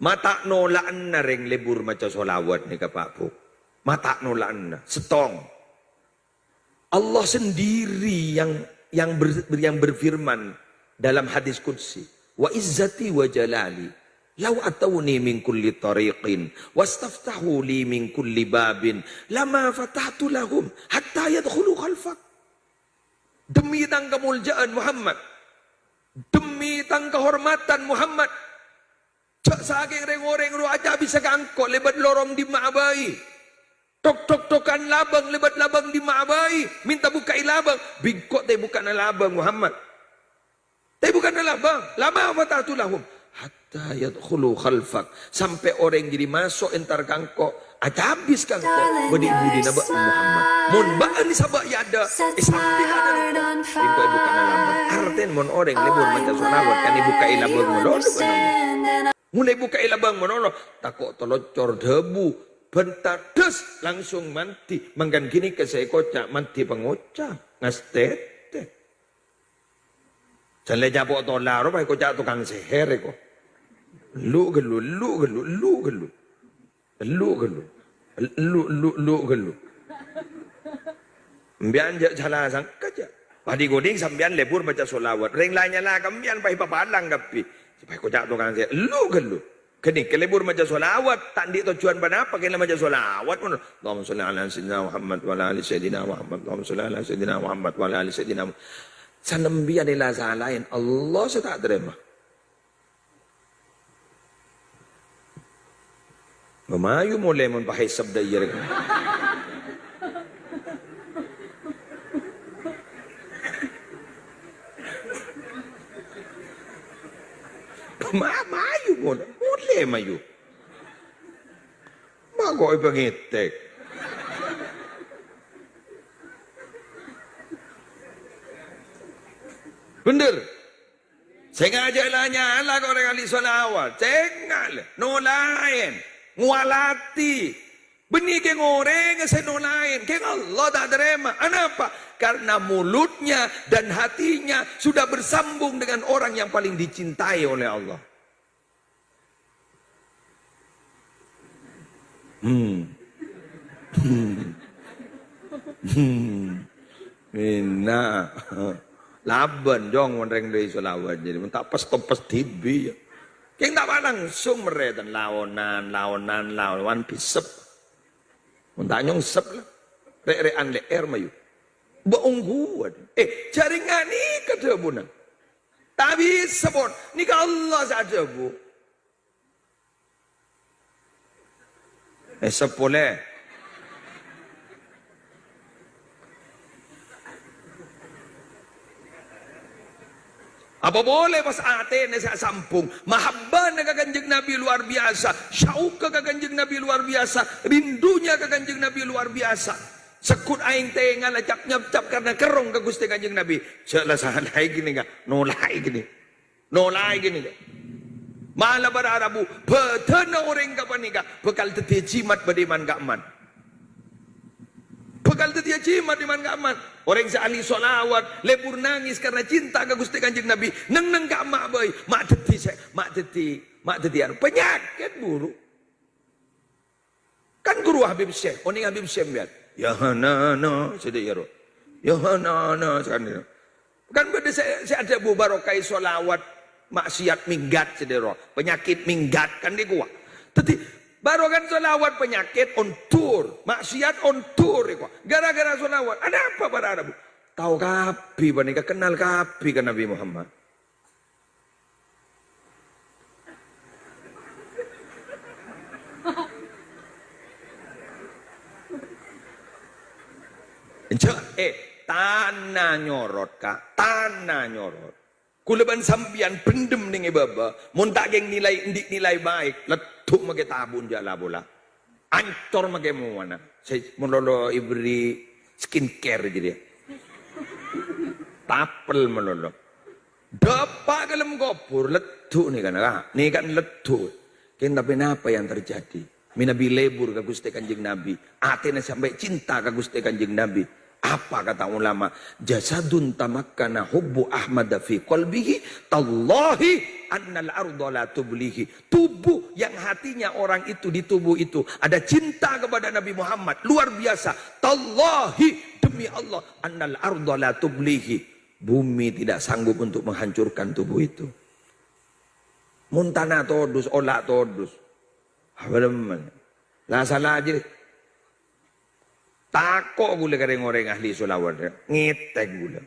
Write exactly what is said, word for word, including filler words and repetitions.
Ma' ta' nola'ana rèng lebur maca sholawat nèka, Pa', Bu. Ma' ta' nola'ana. Settong. Allah sendiri yang, yang ber-, yang berfirman dalam hadis qudsi, "Wa izzati wa jalali, law atauni min kulli tariqin, wastaftahu li min kulli babin, lama fatahtu lahum hatta yadkhulu khalfak." Demi tang kamolja'an Muhammad, demi tang kahormadhân Muhammad, jhâ' sakèng rèng-orèng rowa acabisa ka engko' lèbât lorong dimma'a bhâi. Tok-tok-tokan labâng lèbât labâng dimma'a bhâi, mènta bukka'è labâng. Bi' engko' ta' èbukka'ana labâng, Muhammad. Ta' èbukka'ana labâng. Lama fatahtu lahum hatta yadkhulu khalfak. Sampè' orèng jârèya maso' entar ka engko', acabis ka engko', bâdâ è budina bâ'na, Muhammad. Mon bâ'na sabâ' è adâ', è sampèngnga engko', engko' èbukka'ana labâng. Artèna mon orèng lebur maca sholawat, kan èbukka'è labâng malolo bâ'na. Mon èbukka'è labâng malolo, tako' taloccor dhâbu, bân tadhâs langsung mandhi. Mangkana ghânèka sè èkoca' mandhi pangoca', ngastètè. Jhâ' lè capo' tola rowa èkoca' tokang sèhèr èko. Lu ghâllu, lu ghâllu, lu ghâllu. Lu ghâllu. Lu, lu, lu ghâllu. Sampèyan jhâ' sala sangka jhâ'. Padi ghuding sampèyan lebur maca sholawat. Rèng la nyala ka sampèyan pas èpapalang kabbhi. Pas èkoca' tokang sèhèr. Lu ghâllu. Ghânèka lebur maca sholawat, ta' andi' tojjhuwân ponapa, kèng la maca sholawat ngono. Allahumma sholli ala sayyidina Muhammad wa ala ali sayyidina Muhammad. Allahumma sholli ala sayyidina Muhammad wa ala ali sayyidina Muhammad. Sanembiyân èla salaèn, Allah sè ta' tarèma. Mamayu molè mon pas èsep dâ' iyâ rèng. Ma-, mayu mon-, molè mayu. Ma' kok èpangètèk. Bhender. Sè ngajhâk la nyala kok orèng ahli sholawat. Sènga' lè, nolaèn, ngowalati. Bânnè kèng orèng sè nolaèn, kèng Allah ta' tarèma. Anapa? Karena mulutnya dan hatinya sudah bersambung dengan orang yang paling dicintai oleh Allah. Hmm. Hmm. Hmm. Ènna'. Labân, Jong, mon rèng dâri sholawat. Jadi, mon ta' pes-topes dhibi', ya. Kèng ta' pas langsung merrètan, laonan, laonan, laonan, bisep. Mon ta' nyongsep, la. Rè'-rè'an lè'èr, mayu. Bâ' ongghuwân. Eh, jhâ' rèng ghânèka dhâbuna. Ta' bisa, pon. Nèka Allah sè adhâbu. Èsep polè. Apa polè pas atèna sè asambhung, mahabbana ka Kanjeng Nabi luar biasa, syauqqa ka Kanjeng Nabi luar biasa, rindunya ka Kanjeng Nabi luar biasa. Segghut aèng tèngala cap-nyapcap karna kerrong ka Ghustè Kanjeng Nabi. Jhâ' la salaè ghânèka, nolaè ghânèka. Nolaè ghânèka. Mala para rabu, bâdânna orèng ghâpanèka bhâkal dhâddhiyâ jimat bâdâ è man-ka'emman. Bhâkal dhâddhiyâ jimat è man-ka'emman. Orèng sè ahli sholawat, lebur nangès karna cinta ka Ghustè Kanjeng Nabi. Neng-enneng ka'emma bhâi, ma' dhâddhi sè, ma' dhâddhi, ma' dhâddhi anu, panyakèt buru. Kan ghuru Habib Syekh, onèng Habib Syekh sampèyan. Ya Hanana, sèdhâ ya ro. Ya Hanana, saka'dinto. Kan bâdâ sè, sè adhâbu barokah sholawat, maksiat minggat, sèdhâ ro. Panyakèt minggat, kan ghi' kowa. Dhâddhi, barokah sholawat panyakèt ondur, maksiat ondur, ghi' kowa. Gara-gara sholawat, anapa para rabu? Tao kabbhi panèka, kennal kabbhi ka Nabi Muhammad. Jhâ', eh, tana nyorot, Ka', tana nyorot. Kaulâ bân sampèyan bhendhem neng è bâbâ, mon ta' kèng nilai, andi' nilai baik, leddhu' makè tabun jhâ' la-pola. Ancor makè mowana. Sè malolo èberri' skincare jârèya. Tapel malolo. Dâpa' ka dâlem kobhur, leddhu' nèka, Ka'. Nèka leddhu'. Kèng tapè napa yang terjadi? Mènabi lebur ka Ghustè Kanjeng Nabi. Atèna sampè' cinta ka Ghustè Kanjeng Nabi. Apa kata ulama? "Jasadun tamakkana hubbu Ahmada fi qalbihi, tallahi annal arda la tublihi." Tubuh yang hatinya orang itu, di tubuh itu ada cinta kepada Nabi Muhammad, luar biasa. Tallahi, demi Allah, annal arda la tublihi. Bumi tidak sanggup untuk menghancurkan tubuh itu. Mon tana todus, ola' todus. Apa demen? La sala aja. Tako' ghulâ ka rèng-orèng ahli sholawat, ngètèk ghulâ.